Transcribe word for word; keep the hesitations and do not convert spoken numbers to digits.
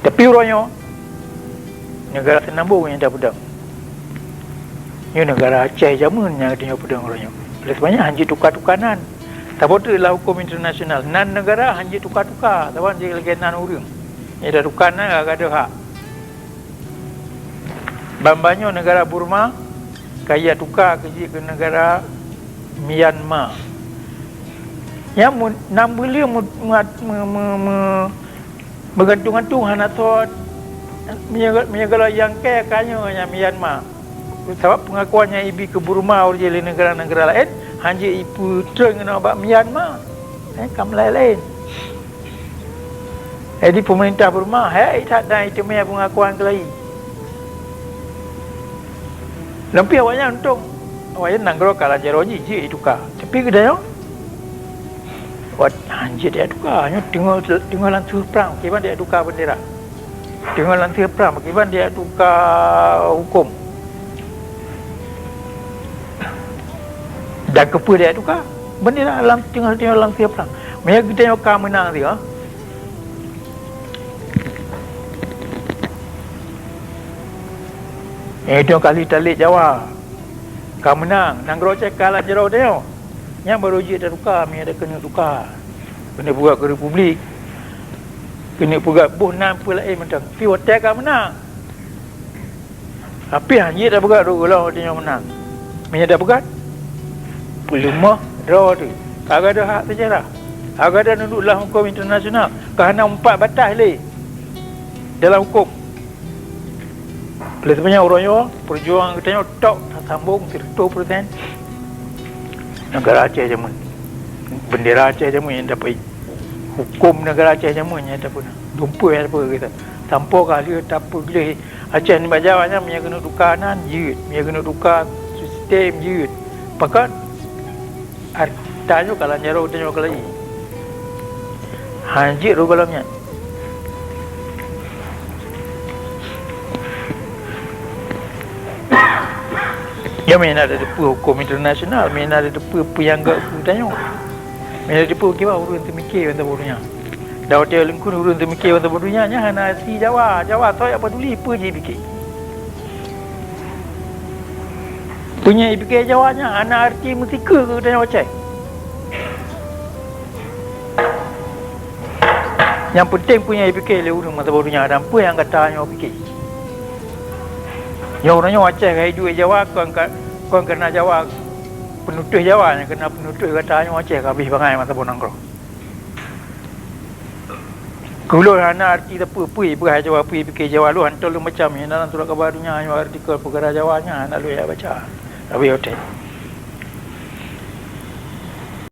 Tapi uroe nyoe, neugara Seunambong nyang tapeudong. Nyoe neugara Aceh jameun nyang tanyoe peudong uroe nyoe. Oleh sebab nyan, hanjeuet tuka-tuka nan. Saboh teuk lam hukôm internasional, nan neugara hanjeuet tuka-tuka, saban jih lagèe nan ureueng. Nyang tatuka nan ka gadôh hak. Ban-ban nyoe neugara Burma ka jituka keu jeuet keu neugara Myanmar. Nyan mu-, nam buleuen mu-, mu-, mu-, mu-, mu-, meugantung-gantung hana thot. Meunyoe, meunyoe gohlom nyang kèe ka nyoe nyang Myanmar. Sabab peungakuan nyang ibi keu Burma uroe jih lé neugara-neugara laén, hanjeuet ipeutrön keunoe bak Myanmar. Eh, ka meulaén-laén. Jadi, peumeurintah Burma hék that dan iteumèe peungakuan keulayi. Lom pih awaknyan untông, awaknyan nanggroe ka lam jaroe jih jeuet jituka. Tapi geutanyoe, wat hanjeuet tajak tuka, nyoe teungoh, teungoh lam seuh prang, kiban tajak tuka beundera. Teungoh lam seuh prang, kiban tajak tuka hukôm. Dan keupeue tajak tuka beundera lam teungoh-teungoh lam seuh prang? Meunyoe geutanyoe ka meunang sigoe, eh, itu kali talét Jawa. Ka meunang, nanggroe Aceh ka lam jaroe tanyoe. Nyan barô jeuet tatuka, meunyoe keuneuk tuka. Keuneuk peugah keu republik. Keuneuk peugah boh nan peue laén mantong. Tapi watèe ka meunang, tapi hanjeuet tapeugah lôn gohlom watèe nyoe meunang. Meunyoe tapeugah, peuleumah droe teuh. Ka gadôh hak seujarah. Ka gadôh neuduek lam hukôm internasional. Ka hana meupat bataih lé dalam hukôm. Oleh sebab nyan, uroe nyoe, peujuangan geutanyoe tok tasambong siratoh persen. Neugara Aceh jameun. Beundera Aceh jameun nyang tapeugah. Hukôm neugara Aceh jameun nyang tapeugah. Dumpeue nyang tapeugah geutanyoe. Sampoe ka lheueh tapeugleh Aceh nibak Jawa nyan, meunyoe keuneuk tuka nan, jeuet. Meunyoe keuneuk tuka sistem, jeuet. Pakon? Ata nyoe ka lam jaroe tanyoe keulayi. Hanjeuet rôh gohlom nyan. Nyoe meunan tateupeue hukôm internasional, meunan tateupeue peue nyang göt keu tanyoe. Meunan tateupeue kiban ureueng teumike bansa boh donya. Dan watèe lingkun ureueng teumike bansa boh donya nyan hana arti Jawa. Jawa soe jak paduli peue jih pike. Peue nyang jipike Jawa nyan hana arti meusikeue keu geutanyoe Aceh. Nyang peunteng peue nyang jipike lé ureueng masa boh donya dan peue nyang gata nyoe pike. Nyoe uroe nyoe Aceh ka iduek Jawa kon ka, kon keureuna Jawa, peunutoh Jawa nyang keureuna peunutoh gata nyoe Aceh ka abéh bangai masa boh nanggroe. Keu ulôn hana arti sapeue-peue peugah Jawa, peue pike Jawa, lôn hantom lôn baca meunan lam surat kaba donya nyoe artikel peugara Jawa nyan hana lôn jak baca. Tapi watèe